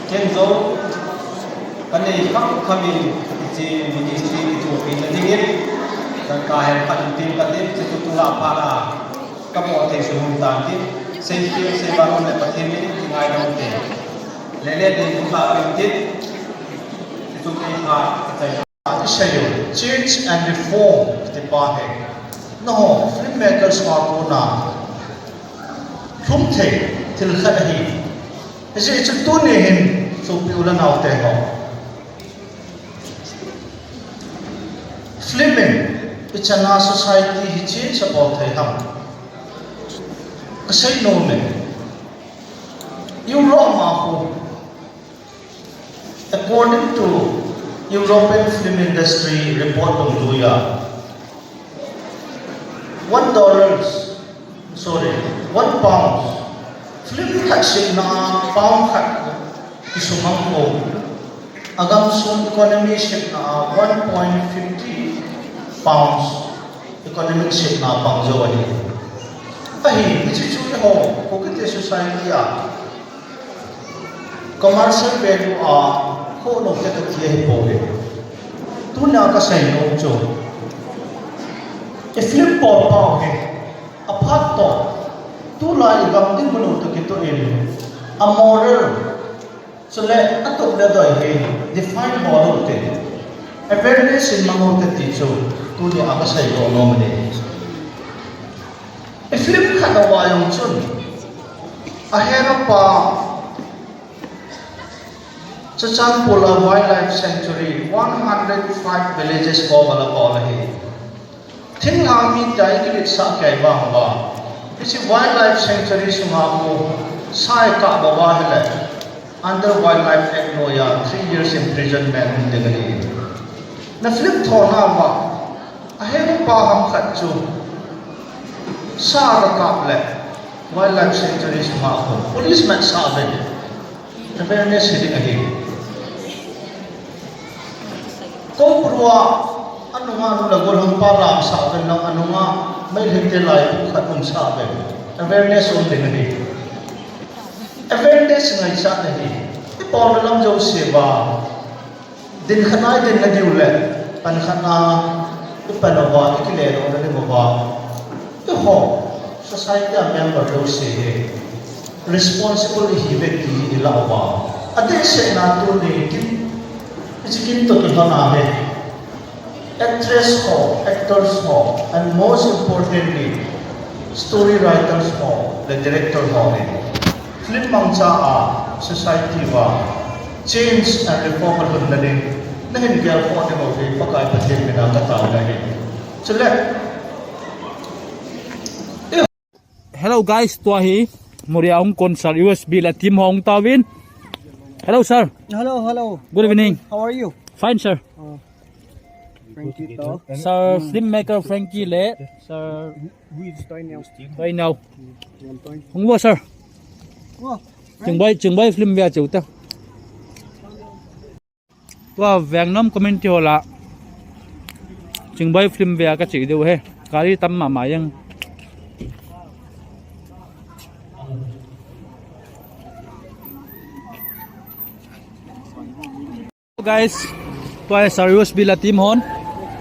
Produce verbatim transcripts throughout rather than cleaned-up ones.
Ken jong kanei kham kham in hiche ministry kitohpi na dingin, ka, ka hel khat in tin katin, hiche chu tulai phat a kabol thei sun um tan tin, seipeh, seiba um le Pathen in kingaidam ute. Lele ding khat in tin, hiche chu kei khat, ka chai. Isei u, change and reform, kiti pa hi. Nangho, filmmakers ho kona lhung thei thil khat ahi. Hijeh chun tuni hin, sopi u le nao te ho, film in ichan a society hi change abol thei ham? Kasei nom e. Europe a khu, according to European Film Industry report dungjuiya, one dollars, sorry, one pounds, film khat semna a pound khat kisumang ho, agamsung economy semna a one point fifty pounds economic semna pang jou ahi. Ahi, hiche chu eiho Kuki te society a commercial value a khoh nom te kati ahi pouve. Tunia kasei nom chu, i film bol pau hi, aphat toh, tulai i gam dinmun u toh kitoh in, a moral, chule atup le doi hi define bol u te, awareness in mang u te ti chu tunia kasei nom ahi. I film khat a va jong chun, ahenga pa, Churachandpur a Wildlife Sanctuary, one hundred five villages cover abol ahi. Thinglhang mite ikiletsah kei vang uva, hiche Wildlife Sanctuary sunga khu sa ikap uva ahile, under Wildlife Act noiya three years imprisonment um ding ahi. Na film thona uva, ahenga pa ham khat chu sa akap le Wildlife Sanctuary sunga khu police matsah uvin, awareness hi ding ahi. Koubru a, anunga nu le golhang pa lamsah uvin lang, anunga Meitei te laipu khat umsah uvin, awareness um ding ahi. Awareness ngaichat ahi. Ibolna lam jouse uva, din khat a idin nadiu le, pan khat a ipan uva, ikile lona ding uva, eiho society a member jouse hi responsible ihiuve ti ilah uva, adehset na tuni kin, hiche kin toh kilhon a hi, actress ho, actors ho, and most importantly, story writers ho le director ho hi film mangcha a society uva change and reform alhunna ding nahin gelkhoh diu hi Pakai Pathen mina kataona ahi. Chule, hello guys, tua hi Moria hung kon sir U S B le team ho hung tauvin. Hello sir. Hello, hello. Good evening. How are you? Fine sir. Oh. Frankie to. Sir, filmmaker Frankie le Sir Toineo. Hung vo sir. Vo. Chingboi, Chingboi film vea cheu ta. Tua Vengnom community hall a Chingboi film vea kache diu ahi. Gari tam mama jeng. Guys, tua hi sir U S B le team hon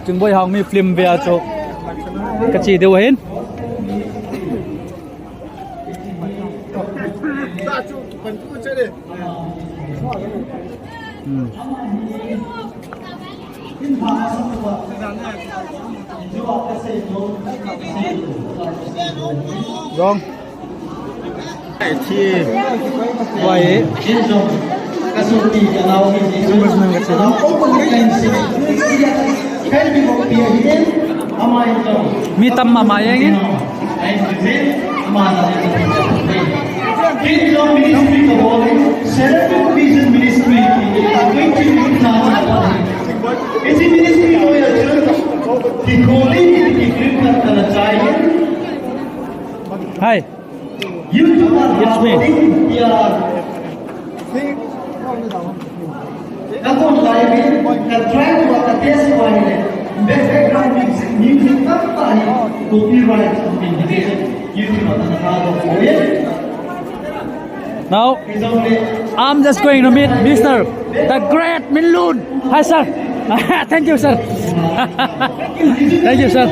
Chingboi Hangmi film vea chu kache diu ahin. Hmm. Jong. Why? Mi tam mama jeng in. Kin jong ministry kabol in, Seraphic Vision Ministry, a twenty twenty na chapa. Hiche ministry noiya chun, kikholin, kikholin kana chai. Hi. YouTube a, it's me. Nakon lai bin, ka track uva, ka test uva ahile, back-, background music, music tamtah hi copyright notification YouTube a kana thadok uve. Now, I'm just going to meet Mister the Great Minlun. Hi, sir. Thank you, sir. Thank you, sir.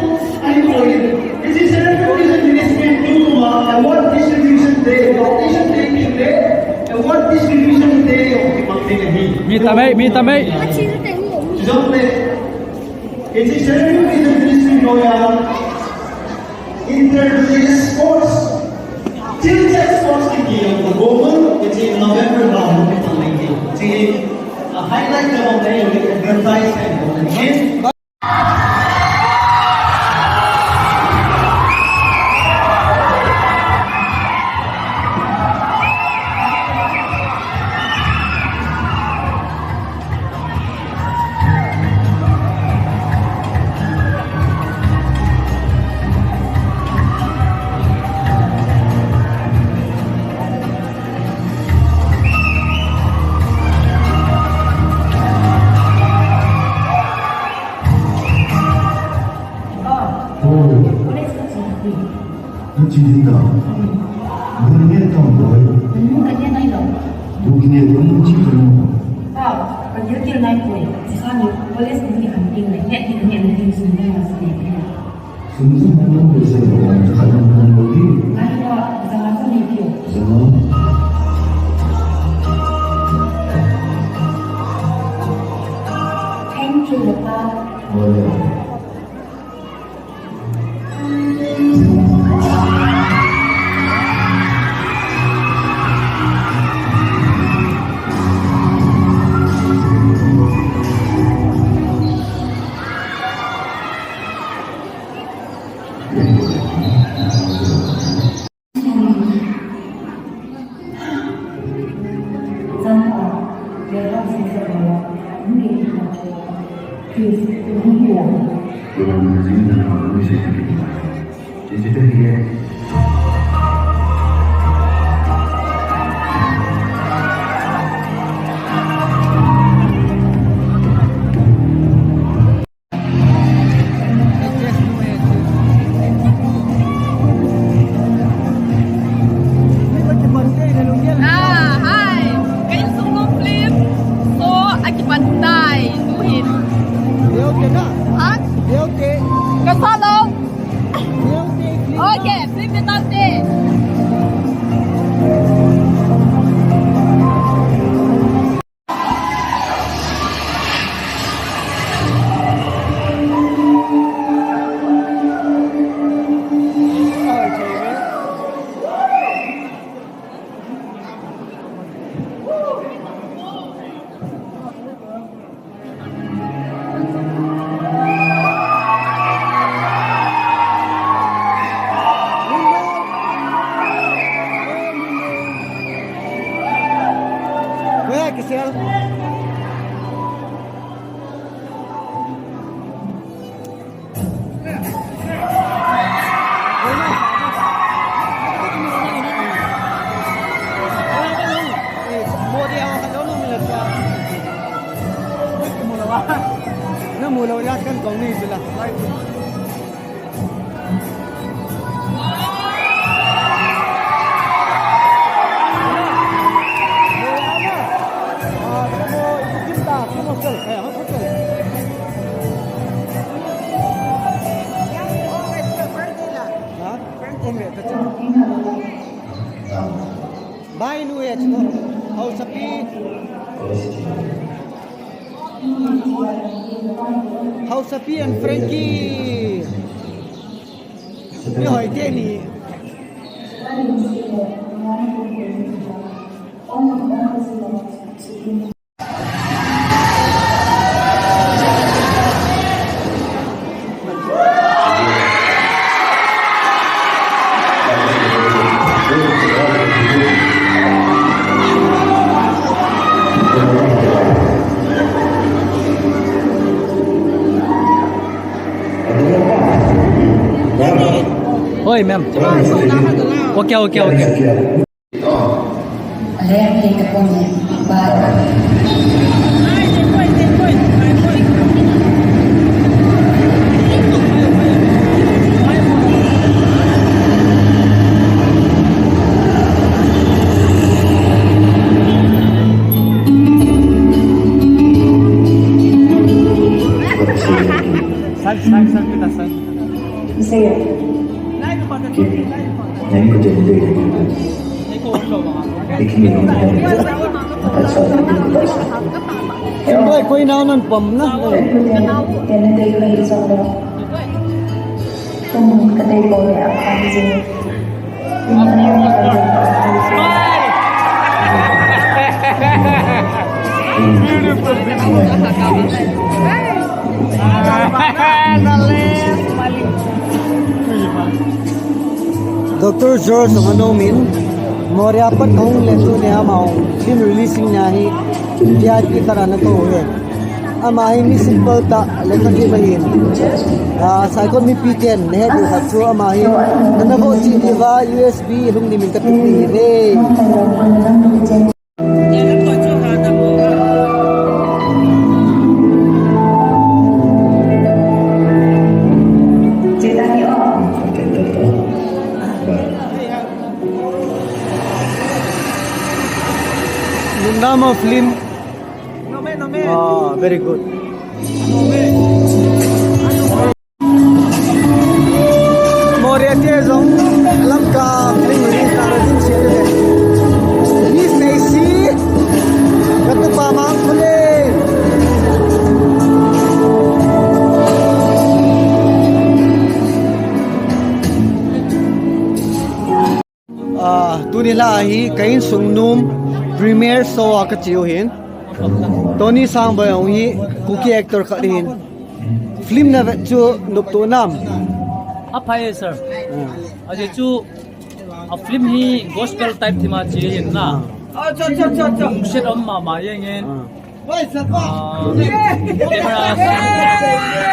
This is Central Tourism Ministry due to mark award distribution day, nomination taking day, award distribution day of the company. Mi tamei, mi tamei. Jom le. It is Central Tourism Ministry loya introduce sports. Children sports kiti jong ko goal, kiti November ba mo kiti. Kiti, ah, highlight na bang tayo, advertise tayo. Kachi ding da. Bun ne tam boi. Bun ne tam boi. Bun ne tam boi. Bun ne tam boi. Bun ne tam boi. Sisani, police ni han ting le, ne ni ne ni ting sun ne ma sun ne. Sun sun ne ma sun ne. Khat ne ma sun ne. Ngai ba, zanga sun ne kyo. Zanga. Thank you, Papa. Oh, yeah. Ah, hi. Ka insung nung film. So, akipan tai. Tuhin. Ha? Kasolo. Okay, film ni tante. Bai nu e chu. Hausapi. Hausapi and Frankie. Ni hoi te ni. Oi, ma'am. Okay, okay, okay. Boy, koi nao nan pom na. Doctor George Manomin, Moria pat hung le tu ne ama hung film releasing na hi V I P khat ana tou he. Ama hi mi simple tah le khat hi ahin. Ah, saikot mipi ten nahet diu khat chu ama hi nana vote chih diuva U S B lungnim in kati hi ve. Nungnama film. Ah, very good. Moria te jong Lamka film release na din si te. Miss Macy, katupa mang kule. Ah, tuni la hi ka insung nom premiere show a ka cheu hin. Tony Sangboi hung hi Kuki actor khat hin. Film na vet chu nop to nam. A phai e, sir. Ah. Ajeh chu a film hi gospel type thima chi hin na. Ah. Lungset um mama jeng in. Ah. Ah, camera,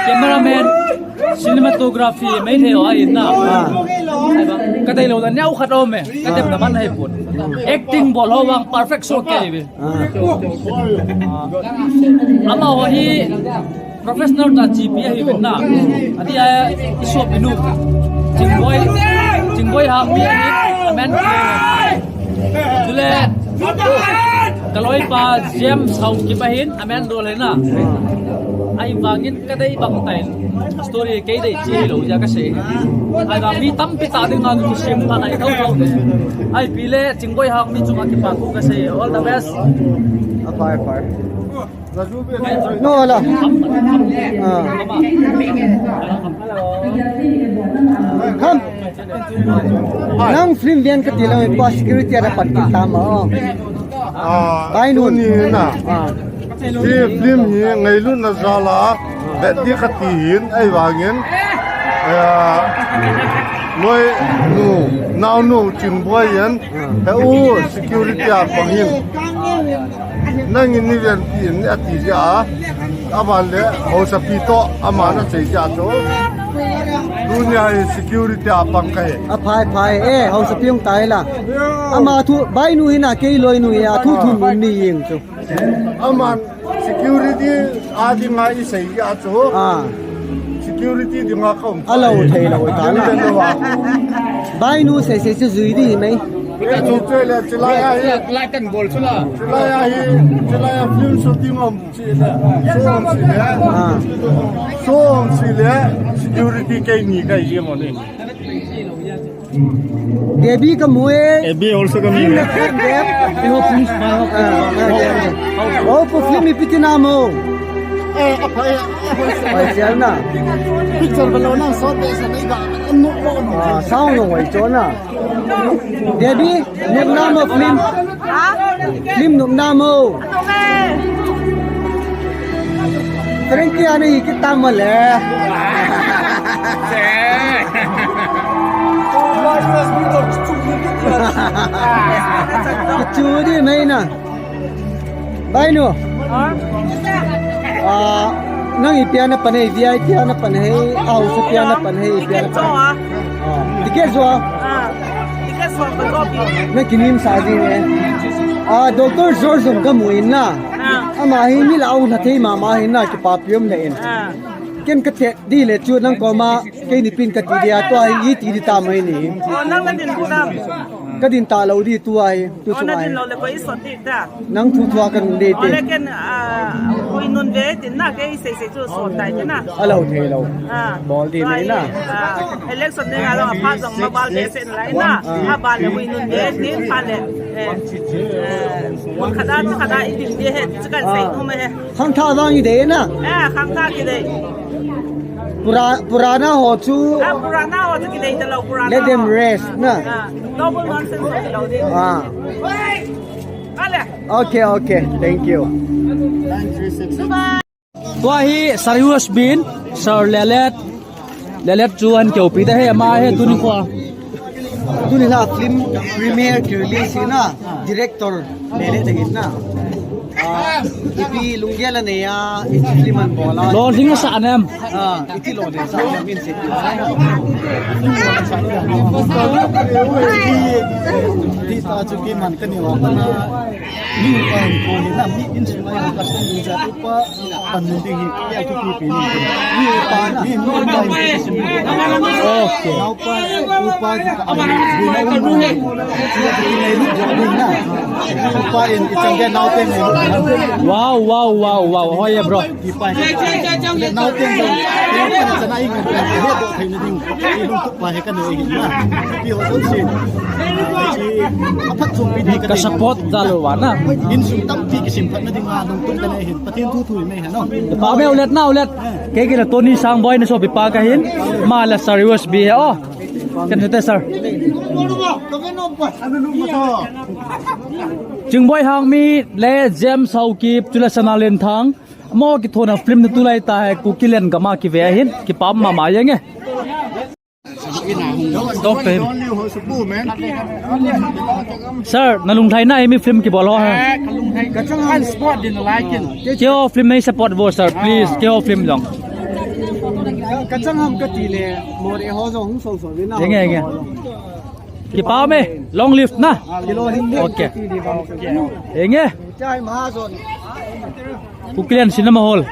cameraman, cinematography, mai thei ho ahin na. Ah. Ka dei lou dan neo khat um e. Ka dem na man hai pon. Acting bol ho vang perfect so kei ve. Ah. Ah, amaho hi professional tah G P ahi ve na. Ati a i sop inu. Chingboi, Chingboi Hangmi ahi. Amen. Chule, ka loipa James Haokip ahin, amen dol ahi na. Ahivangin ka dei bang tah in story kei dei chi lou jeh a ka sei. Ahivang mi tampi tah dinga thusim ka nei thou thou. Ahi pi le Chingboi Hangmi chunga kipa thu ka sei. All the best. Aphai, aphai. No, la. Ah. Ham. Nang film ven kati lou, pa security a pan kit tam o. Ah, bai nu. Tuni na. Ah. Hi film hi ngailutna jal a vet ding kati hin, ahivangin. Eh, loi nu, nao nu, Chingboi in. He u security a pang hin. Nangin nei ven tin ati jeh a. Aban le, hausapi toh, aman asei jeh a chu. Tunia hi security a pang kahi. Aphai, phai, eh, hausapi hung tai la. Ama thu, bai nu hi na kei loi nu hi a thu thum mun ni jeng chu. Aman security a dinga i sei jeh a chu. Ah. Security dinga ka um. A lou thei lou ta na. Bai nu sei sei chu jui di mai. Ka chu chu le, chilai a hi. Lai kan bol chu la. Chilai a hi, chilai a film shooting um. Song si le. Ah. Song si le. Security kei ni kei jeng o ni. Debbie ka mu e. Debbie also ka mu e. Film na khat Deb. Ah, ah, ah. Oh, ko film ipi ti nam o. Eh, aphai, aphai. Aphai sial na. Picture ba lou na, so te sa nei ba. Anu ko no. Ah, sound no wai cho na. Debbie, nop nam o film. Ha? Film nop nam o. Nop e. Frankie ana hi kit tam le. Kichu di mai na. Bai nu. Ha? Ah, nang ipi a na pan e, V I P a na pan e, hausapi a na pan e, ipi a na pan e. Ticket jo a. Ah. Ah. Ticket jo a. Na kinim sa ji ne. Ah, Doctor George jong ka mu in na. Ah. Ama hi mi la ong na thei mama hin na kipapi um le in. Ah. Ken ka te di le chu nang koma kei ni pin ka ti dia tua hi ti di ta mai ni. Oh, nang na din di ta. Ka din ta lou di tua hi, tu. Oh, na din lou le ko i sot di ta. Nang thu thua kan de te. Oh, le ken, ah, Nun ve tin na, kei sei sei chu son tai tin na. A lo thei lo. Ah. Bol di mai na. Ah. Election ni nga lo a pha jong ma bal ve se na lai na. Ah. A bal le hui nun ve tin pha le. Eh. Eh. Mun khada tu khada i din de he, chu kan sei nu ma he. Khang tha jang i de na. Eh, khang tha ki de. Pura, purana ho chu. Ah, purana ho chu ki de ta lo purana. Let them rest na. Ah. Double nonsense ho ki lo de. Ah. Ale. Okay, okay. Thank you. Tua hi Sarius bin, Sir Lelet. Lelet chu an keu pi ta he, ama he tuni kho. Tuni la film premiere ki release na, director Lelet ding na. Ah, ipi lunggel anei a, ipi film an bol a. Lo ding sa anem. Ah, iti lo ding sa anem in se. Ti ta chu ki man ka ni wa na. Mi pa ko ni na mi in su mai ka sun ni ja pa. Pan ding hi, ya ki ki pi ni. Ni pa na, ni pa. Okay. Nau pa, u pa ki ka. Ni na u ni. Ni na u ni na. U pa in, i chang dia nau te ni. Wow, wow, wow, wow. Hoi ya, bro. Ki pa. Nau te ni. Ni pa na chana i ngan. Ni do thai na ding. Ni do tu pa he ka ni na. Ki ho tu si. Ki a phat chung pi ni ka. Ka support da lo wa na. In sum tam pi ki sim phat na ding a dong tung ka ni hin. Pathen thu thu nei ha no. Pa me ulet na ulet. Kei kei la Tony Sangboi na sopi pa ka hin. Ma la Sarius bi he o. Kan te sir. Chingboi Hangmi le James Haokip chule Sana Lenthang. Mo ki thona film na tulai ta he Kukiland gam a ki ve hin. Ki pam ma ma yeng e. Talk to him. Sir, na lunglhai na imi film kibol ho ha. Ka chang ham sport din lai kin. Keiho film nei support vo sir, please. Keiho film jong. Ka chang ham ka ti le, mo re ho jong hung so so na. Yeng e, yeng e. Kipa me, long live na. Okay. Yeng e. Kukiland Cinema Hall.